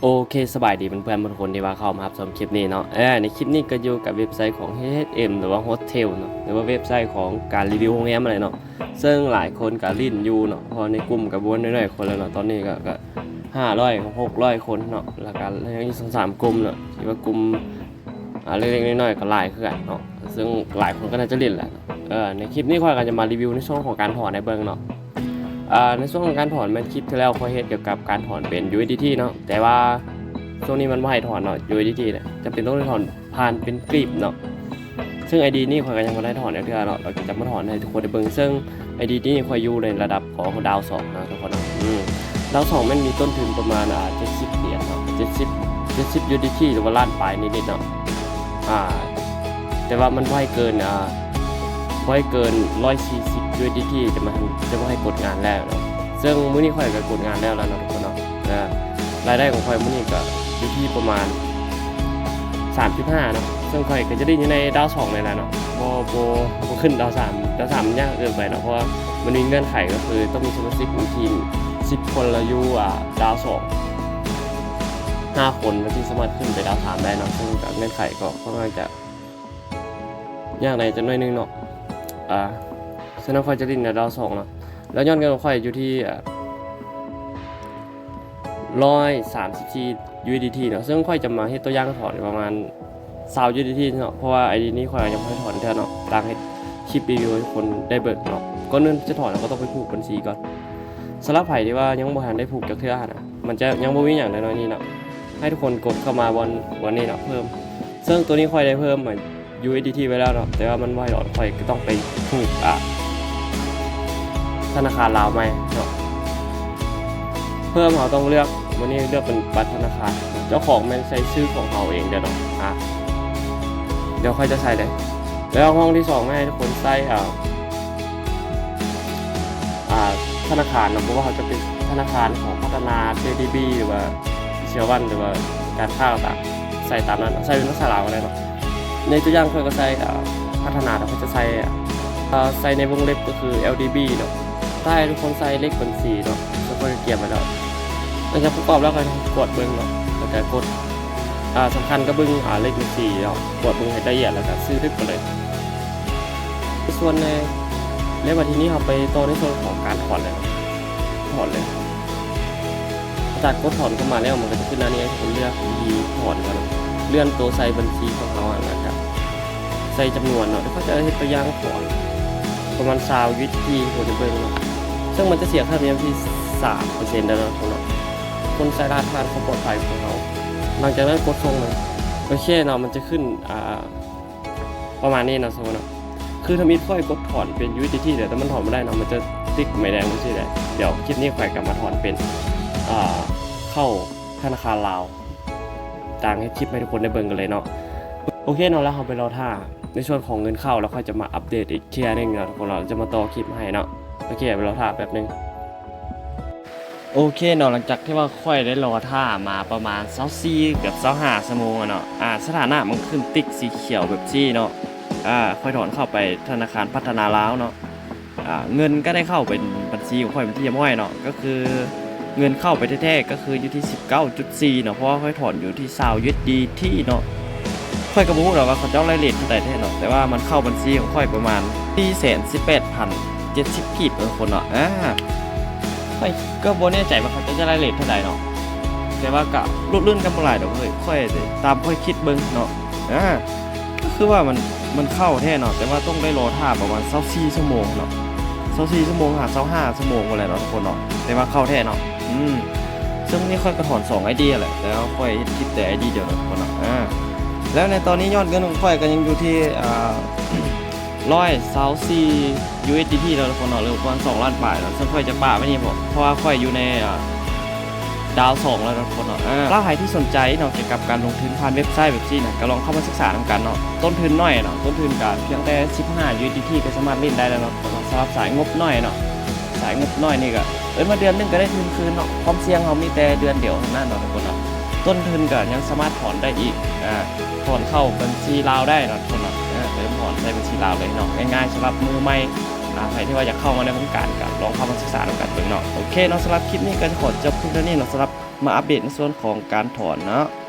ໂອເຄ ສະບາຍດີເພື່ອນໆທຸກຄົນທີ່ວ່າເຂົ້າມາຮັບຊົມຄລິບນີ້ເນາະ. ເອີ ໃນຄລິບນີ້ກໍຢູ່ກັບເວັບໄຊຂອງ ເອຊ ເອັມ ຫຼືວ່າ Hotel ເນາະ ຫຼືວ່າເວັບໄຊຂອງການຣີວິວໂຮງແຮມຫັ້ນແຫຼະເນາະ. ເຊິ່ງຫຼາຍຄົນກໍຫຼິ້ນຢູ່ເນາະ ເພາະໃນກຸ່ມກໍບໍ່ນ້ອຍໆຄົນແລ້ວເນາະ. ຕອນນີ້ກໍ ກໍຫ້າຮ້ອຍ ຫົກຮ້ອຍຄົນເນາະ ແລ້ວກໍຍັງອີກສອງສາມກຸ່ມເນາະ ທີ່ວ່າກຸ່ມ ອ່າ ເລັກໆນ້ອຍໆກໍຫຼາຍຄືກັນເນາະ ເຊິ່ງຫຼາຍຄົນກໍໜ້າຈະຫຼິ້ນແຫຼະ. ເອີ ໃນຄລິບນີ້ຂ້ອຍກໍຈະມາຣີວິວໃນຊ່ວງຂອງການຖອນໃຫ້ເບິ່ງເນາະ. ອ່າ ໃນຊ່ວງຂອງການຖອນແມ່ນຄລິບທີ່ແລ້ວຂ້ອຍເຮັດກ່ຽວກັບການຖອນເປັນ USDT ເນາະ ແຕ່ວ່າຊ່ວງນີ້ມັນບໍ່ໃຫ້ຖອນເນາະ USDT ເນຍ ຈຳເປັນຕ້ອງໄດ້ຖອນຜ່ານເປັນກີບເນາະ. ເຊິ່ງ ID ນີ້ຂ້ອຍກໍຍັງບໍ່ໄດ້ຖອນຈັກເທື່ອເນາະ ແລ້ວກໍຈະມາຖອນໃຫ້ທຸກຄົນໄດ້ເບິ່ງ. ເຊິ່ງ ID ນີ້ຂ້ອຍຢູ່ໃນລະດັບຂອງດາວສອງເນາະທຸກຄົນເນາະ. ອືມ ດາວສອງແມ່ນມີຕົ້ນທຶນປະມານ ອ່າ ເຈັດສິບຫຼຽນເນາະ ເຈັດສິບ ເຈັດສິບ USDT ຫຼືວ່າລ້ານປາຍນິດໆເນາະ. ອ່າ ແຕ່ວ່າມັນບໍ່ໃຫ້ເກີນ ອ່າ ບໍ່ໃຫ້ເກີນຮ້ອຍສີ່ສິບ USDT ຈະມາ ຈະບໍ່ໃຫ້ກົດງານແລ້ວເນາະ. ເຊິ່ງມື້ນີ້ຂ້ອຍກໍກົດງານແລ້ວແລ້ວເນາະທຸກຄົນເນາະ. ເອີ ລາຍໄດ້ຂອງຂ້ອຍມື້ນີ້ກໍຢູ່ທີ່ປະມານສາມຈຸດຫ້າເນາະ ເຊິ່ງຂ້ອຍກໍຈະຫຼິ້ນຢູ່ໃນດາວສອງນີ້ແຫຼະເນາະ ບໍ່ ບໍ່ ບໍ່ຂຶ້ນດາວສາມ. ດາວສາມມັນຍາກເກີນໄປເນາະ ເພາະວ່າມັນມີເງື່ອນໄຂ ກໍຄືຕ້ອງມີສະມາຊິກໃນທີມສິບຄົນ ແລ້ວຢູ່ ອ່າ ດາວສອງຫ້າຄົນ ມັນຈຶ່ງສາມາດຂຶ້ນໄປດາວສາມໄດ້ເນາະ. ເຊິ່ງກໍເງື່ອນໄຂກໍຄ່ອນຂ້າງຈະຍາກແດ່ຈັກໜ້ອຍໜຶ່ງເນາະ. ອ່າ ສະນັ້ນຂ້ອຍຈະຫຼິ້ນໃນດາວສອງເນາະ ແລ້ວຍອດເງິນຂອງຂ້ອຍຢູ່ທີ່ ອ່າ ຮ້ອຍສາມສິບສີ່ USDT ເນາະ ເຊິ່ງຂ້ອຍຈະມາເຮັດຕົວຢ່າງຖອນປະມານຊາວ USDT ເນາະ ເພາະວ່າ ID ນີ້ຂ້ອຍຍັງບໍ່ທັນຖອນເທື່ອເນາະ ຕ່າງເຮັດຄລິບຣີວິວໃຫ້ທຸກຄົນໄດ້ເບິ່ງເນາະ. ກ່ອນອື່ນຈະຖອນ ເຮົາກໍຕ້ອງໄປຜູກບັນຊີກ່ອນ. ສຳລັບໃຜທີ່ວ່າຍັງບໍ່ທັນໄດ້ຜູກຈັກເທື່ອຫັ້ນນະ ມັນຈະຍັງບໍ່ມີຫຍັງໃນໜ້ອຍນີ້ເນາະ ໃຫ້ທຸກຄົນກົດເຂົ້າມາບ່ອນ ບ່ອນນີ້ເນາະ ເພີ່ມ. ເຊິ່ງໂຕນີ້ຂ້ອຍໄດ້ເພີ່ມມາ USDT ໄວ້ແລ້ວເນາະ ແຕ່ວ່າມັນບໍ່ໃຫ້ຫຼອດ ຂ້ອຍກໍຕ້ອງໄປຜູກ ອ່າ ທະນາຄານລາວໃໝ່ເນາະ. ເພີ່ມເຮົາຕ້ອງເລືອກ ມື້ນີ້ເລືອກເປັນບັດທະນາຄານ ເຈົ້າຂອງແມ່ນໃສ່ຊື່ຂອງເຮົາເອງເດີເນາະ. ອ່າ ດຽວຂ້ອຍຈະໃສ່ເດີ ແລ້ວຫ້ອງທີສອງແມ່ນໃຫ້ທຸກຄົນໃສ່ ອ່າ ອ່າ ທະນາຄານເນາະ ບໍ່ວ່າເຮົາຈະເປັນທະນາຄານຂອງພັດທະນາ ເຈດີບີ ຫຼືວ່າເຊເວັນ ຫຼືວ່າການຄ້າຕ່າງໆ ໃສ່ຕາມນັ້ນ ໃສ່ເປັນພາສາລາວກໍໄດ້ເນາະ. ໃນຕົວຢ່າງຂ້ອຍກໍໃສ່ ເອີ ພັດທະນາ ແລ້ວຂ້ອຍຈະໃສ່ ເອີ ໃສ່ໃນວົງເລັບກໍຄື ແອລດີບີ ເນາະ. ຖ້າໃຫ້ທຸກຄົນໃສ່ເລກບັນຊີເນາະ ເຊິ່ງຂ້ອຍກໍກຽມໄວ້ແລ້ວ. ຫຼັງຈາກປະກອບແລ້ວກໍກວດເບິ່ງເນາະ ແລ້ວກໍກົດ ອ່າ ສຳຄັນກໍເບິ່ງ ອ່າ ເລກບັນຊີເນາະ ກວດເບິ່ງໃຫ້ລະອຽດ ແລ້ວກໍຊື້ໄປເລີຍ. ໃນສ່ວນໃນ ແລ້ວບັດທີນີ້ເຮົາໄປຕໍ່ໃນສ່ວນຂອງການຖອນເລີຍເນາະ ຖອນເລີຍ. ຈາກກົດຖອນເຂົ້າມາແລ້ວ ມັນກໍຈະຂຶ້ນໜ້ານີ້ໃຫ້ທຸກຄົນເລືອກວິທີຖອນເນາະ ເລື່ອນໂຕໃສ່ບັນຊີຂອງເຮົາ ແລ້ວກໍໃສ່ຈຳນວນເນາະ. ດຽວຂ້ອຍຈະເຮັດຕົວຢ່າງຖອນປະມານຊາວວິທີໃຫ້ທຸກຄົນໄດ້ເບິ່ງເນາະ ເຊິ່ງມັນຈະເສຍຄ່າທຳນຽມທີ່ສາມເປີເຊັນເດີເນາະ ຄົນໃຊ້ລະຫັດຜ່ານຄວາມປອດໄພຂອງເຮົາ. ຫຼັງຈາກນັ້ນກົດສົ່ງເລີຍ. ໂອເຄເນາະ ມັນຈະຂຶ້ນ ອ່າ ປະມານນີ້ເນາະ ສົມມຸດເນາະ ຄືທຳອິດຂ້ອຍກົດຖອນເປັນ USDT ແລ້ວ ແຕ່ມັນຖອນບໍ່ໄດ້ເນາະ ມັນຈະຕິດໄມ້ແດງຈັ່ງຊີ້ແຫຼະ. ດຽວຄລິບນີ້ຂ້ອຍກໍມາຖອນເປັນ ອ່າ ເຂົ້າທະນາຄານລາວ ຕ່າງເຮັດຄລິບໃຫ້ທຸກຄົນໄດ້ເບິ່ງກັນເລີຍເນາະ. ໂອເຄເນາະ ແລ້ວເຮົາໄປລໍຖ້າໃນສ່ວນຂອງເງິນເຂົ້າ ແລ້ວຂ້ອຍຈະມາອັບເດດອີກເທື່ອໜຶ່ງເນາະ ທຸກຄົນເນາະ ຈະມາຕໍ່ຄລິບໃຫ້ເນາະ. ໂອເຄ ໄປລໍຖ້າແປັບໜຶ່ງ. ໂອເຄເນາະ ຫຼັງຈາກທີ່ວ່າຂ້ອຍໄດ້ລໍຖ້າມາປະມານຊາວສີ່ ເກືອບຊາວຫ້າຊົ່ວໂມງແລ້ວເນາະ ອ່າ ສະຖານະມັນຂຶ້ນຕິກສີຂຽວແບບຊີ້ເນາະ ອ່າ ຂ້ອຍຖອນເຂົ້າໄປທະນາຄານພັດທະນາລາວເນາະ ອ່າ ເງິນກໍໄດ້ເຂົ້າເປັນບັນຊີຂອງຂ້ອຍເປັນທີ່ຮຽບຮ້ອຍເນາະ ກໍຄືເງິນເຂົ້າໄປແທ້ໆ ກໍຄືຢູ່ທີ່ສິບເກົ້າຈຸດສີ່ເນາະ ເພາະວ່າຂ້ອຍຖອນຢູ່ທີ່ຊາວຢູເອັສດີທີເນາະ. ຂ້ອຍກໍບໍ່ຮູ້ດອກວ່າເຂົາເຈົ້າໄລ່ເຣດເທົ່າໃດແທ້ເນາະ ແຕ່ວ່າມັນເຂົ້າບັນຊີຂອງຂ້ອຍປະມານສີ່ແສນສິບແປດພັນເຈັດສິບກີບເນາະ ທຸກຄົນເນາະ. ອ່າ ຂ້ອຍກໍບໍ່ແນ່ໃຈວ່າເຂົາເຈົ້າຈະໄລ່ເຣດເທົ່າໃດເນາະ ແຕ່ວ່າກໍຫຼຸດລື່ນກັນບໍ່ຫຼາຍດອກເອີຍ ຂ້ອຍ ຕາມຂ້ອຍຄິດເບິ່ງເນາະ. ອ່າ ກໍຄືວ່າມັນ ມັນເຂົ້າແທ້ເນາະ ແຕ່ວ່າຕ້ອງໄດ້ລໍຖ້າປະມານຊາວສີ່ຊົ່ວໂມງເນາະ ຊາວສີ່ຊົ່ວໂມງຫາຊາວຫ້າຊົ່ວໂມງພຸ້ນແຫຼະເນາະ ທຸກຄົນເນາະ ແຕ່ວ່າເຂົ້າແທ້ເນາະ. ອືມ ເຊິ່ງນີ້ຂ້ອຍກໍຖອນສອງໄອດີແຫຼະ ແຕ່ວ່າຂ້ອຍເຮັດຄລິບແຕ່ໄອດີດຽວເນາະ ທຸກຄົນເນາະ. ອ່າ ແລ້ວໃນຕອນນີ້ຍອດເງິນຂອງຂ້ອຍກໍຍັງຢູ່ທີ່ ອ່າ ຮ້ອຍຊາວສີ່ຢູເອັສດີທີເນາະ ທຸກຄົນເນາະ ຫຼືປະມານສອງລ້ານປາຍເນາະ ເຊິ່ງຂ້ອຍຈະປະໄວ້ນີ້ເພາະ ເພາະວ່າຂ້ອຍຢູ່ໃນ ອ່າ ດາວສອງແລ້ວເນາະ ທຸກຄົນເນາະ. ອ່າ ແລ້ວໃຜທີ່ສົນໃຈເນາະ ກ່ຽວກັບການລົງທຶນຜ່ານເວັບໄຊແບບຊີ້ນະ ກໍລອງເຂົ້າມາສຶກສານຳກັນເນາະ. ຕົ້ນທຶນໜ້ອຍເນາະ ຕົ້ນທຶນກໍພຽງແຕ່ສິບຫ້າຢູເອັສດີທີ ກໍສາມາດຫຼິ້ນໄດ້ແລ້ວເນາະ ສຳລັບສາຍງົບໜ້ອຍເນາະ ສາຍງົບໜ້ອຍນີ້ກໍເອີ້ນວ່າເດືອນໜຶ່ງກໍໄດ້ທຶນຄືນເນາະ ຄວາມສ່ຽງເຮົາມີແຕ່ເດືອນດຽວເທົ່ານັ້ນເນາະ ທຸກຄົນເນາະ. ຕົ້ນທຶນກໍຍັງສາມາດຖອນໄດ້ອີກ ອ່າ ຖອນເຂົ້າບັນຊີລາວໄດ້ເນາະ ທຸກຄົນເນາະ ເອີ ເລີ່ມຖອນໃສ່ບັນຊີລາວເລີຍເນາະ ງ່າຍໆ ສຳລັບມືໃໝ່ ອ່ ໃຜທີ່ວ່າຢາກເຂົ້າມາໃນໂຄງການກໍລອງເຂົ້າມາສຶກສານຳກັນເບິ່ງເນາະ. ໂອເຄເນາະ, ສຳລັບຄລິບນີ້ກໍຈະຂໍຈົບພຽງເທົ່ານີ້ເນາະ, ສຳລັບມາອັບເດດໃນສ່ວນຂອງການຖອນເນາະ.